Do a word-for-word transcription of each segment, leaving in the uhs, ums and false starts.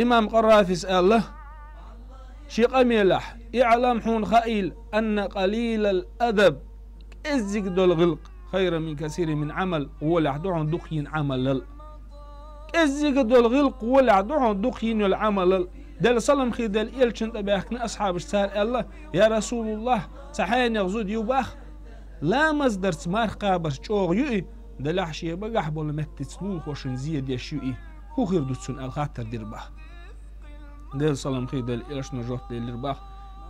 Имам Къаррафис аьлла шен къамелехь: «اعلم», хьуна хаийла, «أن قليل الأدب», кӀеззиг долу гӀиллакх, «خير من كثير من عمل», гӀолехь ду хьуна дукха йина Ӏамалал. КӀеззиг долу гӀиллакх гӀолехь ду хьуна дукха йина йолу Ӏамалал. Делан салам хир долу элчанна тӀебаьхкина асхьабаш, цара аьлла: «Я Расулаллахь, цхьа хьенех зуда ю бах, ламаз дарца марха кхабарца чӀогӀа ю и, делахь шен багахь болу меттица лулахошна зен деш ю и. ХӀун хир ду цунна?» аьлла хаттар дира бах. Делан салам хир долу элчано жоп делира бах: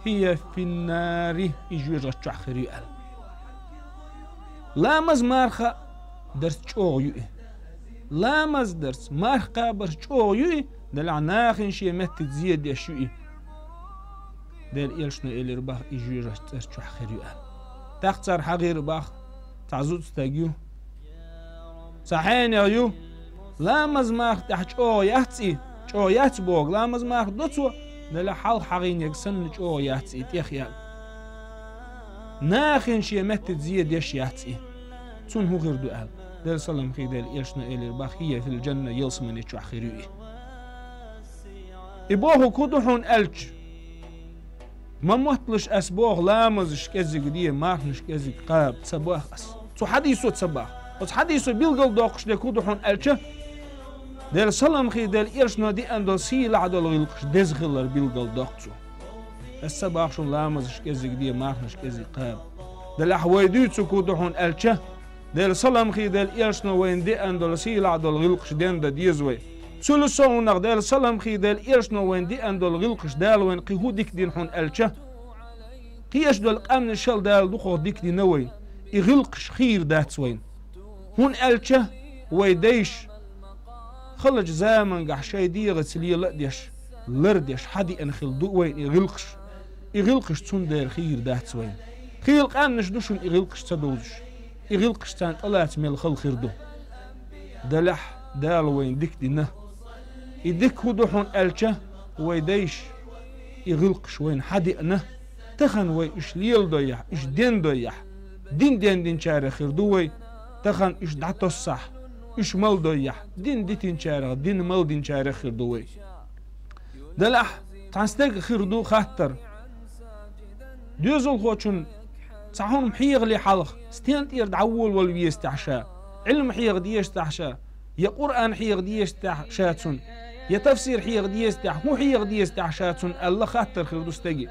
«هي في النار», и жоьжахати чохь хир ю аьлла. Ламаз марха дарца чӀогӀа ю и. Ламаз дарца марха кхабарца чӀогӀа ю и, делахь нахана шен меттица зен деш ю и. Делан элчано элира бах: «И жоьжахати цӀерчохь хир ю», аьлла. ТӀаккха цара хьахийра бах: «Цхьа зуда стаг ю, цхьа хьенех ю, ламаз марха тӀехь чӀогӀа яц и, чӀогӀа яц боху, ламаз марха до цо, делахь хьалха хьахийнарг санна чӀогӀа яц и тӀех», аьлла. «Нахана шен меттица зен деш яц и. Цунна хӀун хир ду?» аьлла. Делан салам хир долу элчано элира бах: «هي في الجنة», ялсамани чохь хир ю и. И бохург хӀун ду хьуна аьлча, ма мотталаш ас боху ламазаш кӀеззиг де, марханаш кӀеззиг кхаба ца боху ас. Цу хьадисо ца боху. Оцу хьадисо билгалдоккхуш дерг хӀун ду хьуна аьлча, Делан салам хир долу элчано деана долу сийлахь долу гӀиллакхаш деза хилар билгалдоккху цо. Ас ца боху шуна ламазаш кӀеззиг де, марханаш кӀеззиг кхаба. Делахь вай дуьйцург хӀун ду хьуна аьлча, Делан салам хир долу элчано вайна деана долу сийлахь долу гӀиллакхаш дендан деза вай. Цул совнах Делан салам хир долу элчано вайна деана долу гӀиллакхаш Дала вайна кхин хӀун дика дина хьуна аьлча, кхечу долу къаьмнашал Дала дукхах дика дина вайна. И гӀиллакхаш хийра дац вайна. ХӀунда аьлча вай дайша халачу заманчохь шайн дегӀаца лела а деш, лар а деш, хьадеана хилла ду вайна и гӀиллакхаш. И гӀиллакхаш цундела хийра дац вайна. Хийла къаьмнаш ду шуна и гӀиллакхаш ца довзуш. И гӀиллакхаш царна тӀелаца мел хала хир ду. Делахь Дала вайна дика дина. И дика хӀун ду хьуна аьлча, вай дайша и гӀиллакхаш вайна хьадеана. Тахана вай уьш леладойехь, уьш дендойехь, дин дендинчарех хир ду вай. Тахана уьш дӀатоссахь, уьш малдойехь, дин дитинчарех, дин малдинчарех хир ду вай. Делахь цхьана стеган хир ду хаттар. Доьзалхочун цхьа хӀума хьехале хьалха, стен тӀера дӀаволавала веза техьа ша, Ӏилма хьеха деза техьа ша, я Къуръан хьеха деза техьа ша цунна, я тафсир хьеха деза техьа, хӀун хьеха деза техьа ша цунна аьлла хаттар хир ду стеге.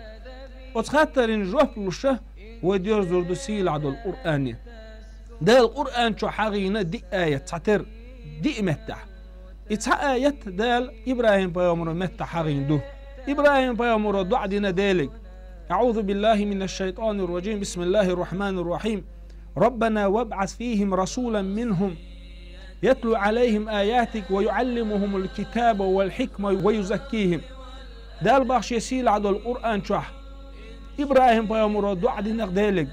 Оцу хаттарна жоп луша, вай доьрзур ду сийлахь долу Къуръане. Дала Къуръан чу хьахийна диъ аят, цхьатера диъ меттехь. И цхьа аят Дала ИбрахӀим-пайхамаран меттахь хьахийна ду. ИбрахӀим-пайхамаро доӀа дина Деле: أعوذ بالله من الشيطان الرجيم. بسم الله الرحمن الرحيم. ربنا وابعث فيهم رسولا منهم يتلو عليهم آياتك ويعلمهم الكتاب والحكمة ويزكيهم. Дала бах шен сийлахь долу Къуръан чохь ИбрахӀим-пайхамаро доӀа динарг Деле: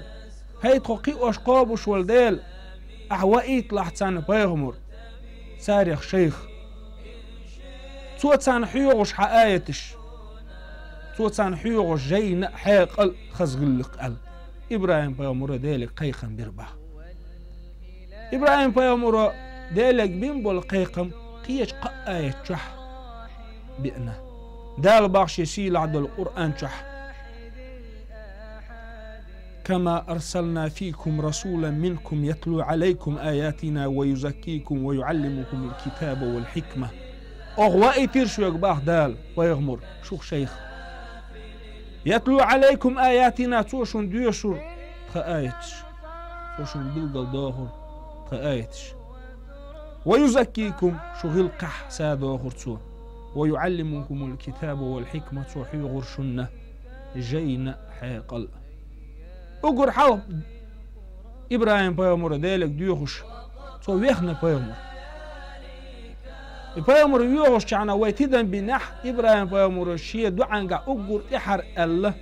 «ХӀай тхо кхиош кхобуш волу Дела, ахь ваийталахь царна пайхамар, царех шайх. Цо царна хьоьгӀуш хьан аяташ, цо царна хьоьгӀуш жайна а, хьекъал а, хаза гӀиллакх а», аьлла. ИбрахӀим-пайхамаро Деле кхайкхам бира бах. ИбрахӀим-пайхамаро Деле бина болу кхайкхам кхечу кхаа аят чохь биъна. Дала бах шен сийлахь долу Къуръан чохь: كما أرسلنا فيكم رسولا منكم يتلو عليكم آياتنا ويزكيكم ويعلمكم الكتاب والحكمة. Оха ваийтира шуьга бах Дала пайхамар, шух шайх. يتلو عليكم آياتنا, цо шуна доьшура тхан аяташ. Цо шуна билгалдохура тхан аяташ. ويزكيكم, шу гӀиллакхехь садохура цо. ويعلمكم الكتاب والحكمة, цо хьоьгӀура шуна жайна а, хьекъал а. Уггар хьалха ИбрахӀим-пайхамар Деле доьхуш, цо вехна пайхамар. И пайхамар воьхуш чахьна вай тидам бинехь, ИбрахӀим-пайхамаро шен доӀангахь уггар тӀаьхьара аьлла: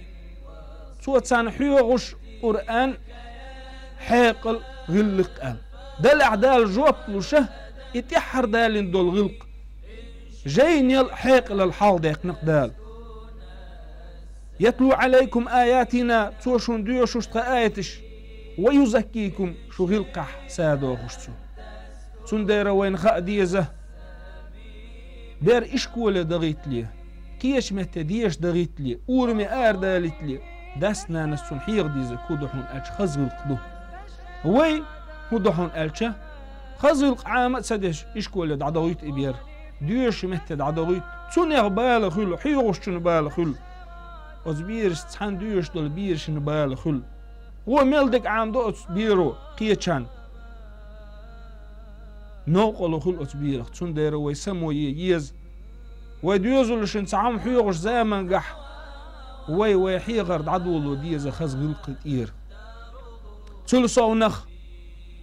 «Цо царна хьоьгӀуш Къуръан, хьекъал, гӀиллакх», аьлла. Делахь Дала жоп луша, и тӀаьхьара далийна долу гӀиллакх жайнел а, хьекъалал а хьалхадаьккхина-кх Дала. يتلو عليكم آياتنا, цо шуна доьшуш тхан аяташ, ويزكيكم, шу гӀиллакхехь садохуш цо. Цундела вайна хаа деза, Бер ишколе дагӀийтале, кхеча метте деша дагӀийтале, ураме арадалийтале, дас-нанас цунна хьеха дезарг хӀун ду хьуна аьлча, хаза гӀиллакх ду. Вай хӀун ду хьуна аьлча, хаза гӀиллакх Ӏама а ца деш, ишколе дӀадагӀийт и бер, доьшача метте дӀадагӀийт, цунах бала хуьлу, хьоьхушчунна бала хуьлу. Оцу берашца цхьаьна доьшуш долу берашна бала хуьлу. Вон мел дерг Ӏамадо оцу беро кхечарна. Новкъарло хуьлу оцу берах, цундела вай само е еза. Вай доьзалшна цхьа хӀума хьоьхуш заманчохь вай, вай хьехар дӀадоло деза хаза гӀиллакхе тӀера. Цул совнах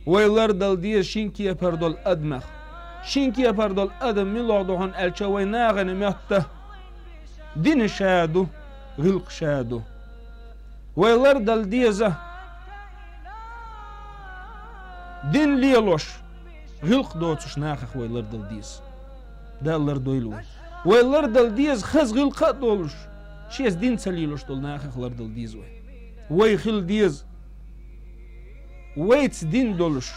вай лардала деза шин кепара долу адамех. Шин кепара долу адам муьлха ду хьуна аьлча, вай нахана моьтту. Дин ша ду, гӀиллакх ша ду. Вай лардала деза дин лелош, гӀиллакх доцуш нахах вай лардала деза. Дала лардойла вай. Вай лардала деза хаза гӀиллакх а долуш, шеца дин ца лелош долу нахах лардала деза вай. Вай хила деза вайца дин долуш,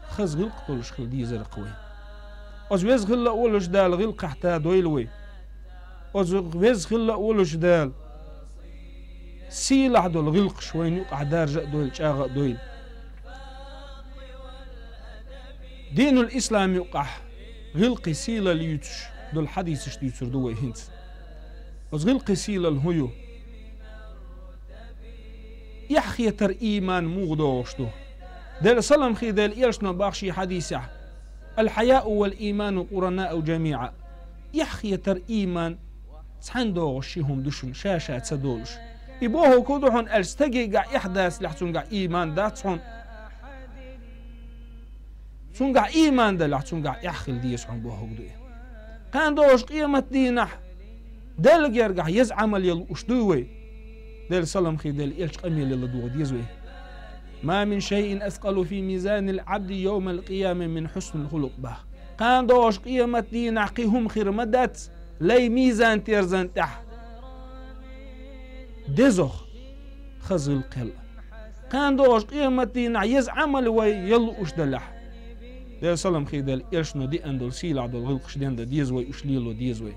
хаза гӀиллакх долуш хила дезара-кх вай. Оцу веза хилла а волуш Дала гӀиллакхехь тадойла вай. Оцу веза хилла а волуш Дала сийлахь долу гӀиллакхаш вайна юкъахь даржа а дойла, чӀагӀа а дойла. Динул ислам юкъахь гӀиллакхий сийлалла юьйцуш долу хьадисаш дуьйцур ду вай хӀинца. Оцу гӀиллакхий сийлалла хӀун ю? Эхь хетар ийман муха догӀуш ду? Делан салам-хи Делан элчано боху шен хьадисехь: «Аль-хьаяу валь-ийману къуранаъу жамиъа». Эхь хетар, ийман цхьаьна догӀуш ши хӀума ду шуна, ша-ша ца долуш. И бохург хӀун ду хьуна аьлча, стагехь эхь дацалахь, цуьнгахь ийман дац хьуна. Цуьнгахь ийман далахь, цуьнгахь эхь хила деза хьуна бохург ду и. Кхана догӀуш къематдийнахь Делан гергахь еза Ӏамал ян лууш дуй вай? Делан салам-хи Делан элчан къамеле ладогӀа деза вай: «Ма мин шайин аскъалу фи мизаниль-Ӏабди йовмаль-къияма мин хьусниль-хулукъ», боху. Кхана догӀуш къематдийнахь кхин хӀума хир ма дац лай мизан-терзан тӀехь дезох хаза гӀиллакх хилар. Кхана догӀуш къематдийнахь еза Ӏамал вай ян лууш далахь, Делан салам-хи Делан элчано деана долу сийлахь долу гӀиллакхаш ден дан деза вай, уьш лело деза вай.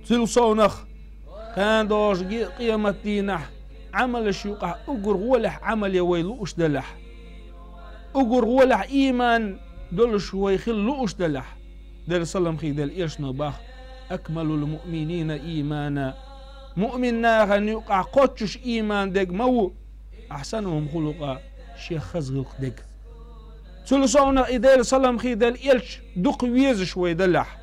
Цул совнах, кхана догӀуш къематдийнахь Ӏамалаш юкъахь уггар гӀолехь Ӏамал ян вай лууш далахь, уггар гӀолехь ийман долуш вай хила лууш далахь, Делан салам-хи Делан элчано боху: «Акмалуль-муъминина иймана». Муъмин нахана юкъахь кхоччуш ийман дерг ма ву, «ахьсанухум хулукъа», шех хаза гӀиллакх дерг. Цул совнах и Делан салам-хи Делан элча дукха везаш вай далахь,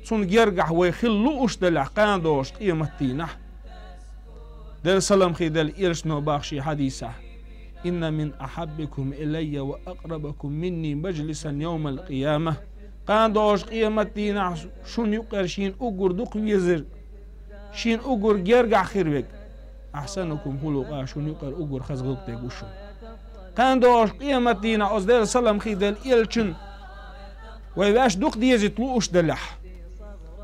цунна гергахь вай хила лууш далахь кхана догӀуш къематдийнахь, Делан салам-хи Делан элчано боху шен хьадисехь: «Инна мин ахьаббикум илаййа ва акърабакум минни мажлисан йовмаль-къияма». Кхана догӀуш къематдийнахь шуна юкъара шена уггар дукха везар, шена уггар гергахь хир верг, «ахьсанукум хулукъа», шуна юкъара уггар хаза гӀиллакх дерг ву шуна. Кхана догӀуш къематдийнахь оцу Делан салам-хи Делан элчан вай ваьш дукха дезийта лууш далахь,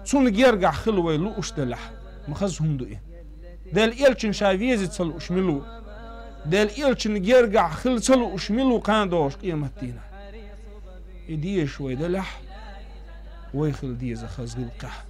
цунна гергахь хила вай лууш далахь, ма хаза хӀума ду и. Делан элчан ша везийта ца лууш мила ву? Делан элчан гергахь хила ца лууш мила ву кхана догӀуш къематдийнахь? И дезаш вай далахь, вай хила деза хаза гӀиллакхехь.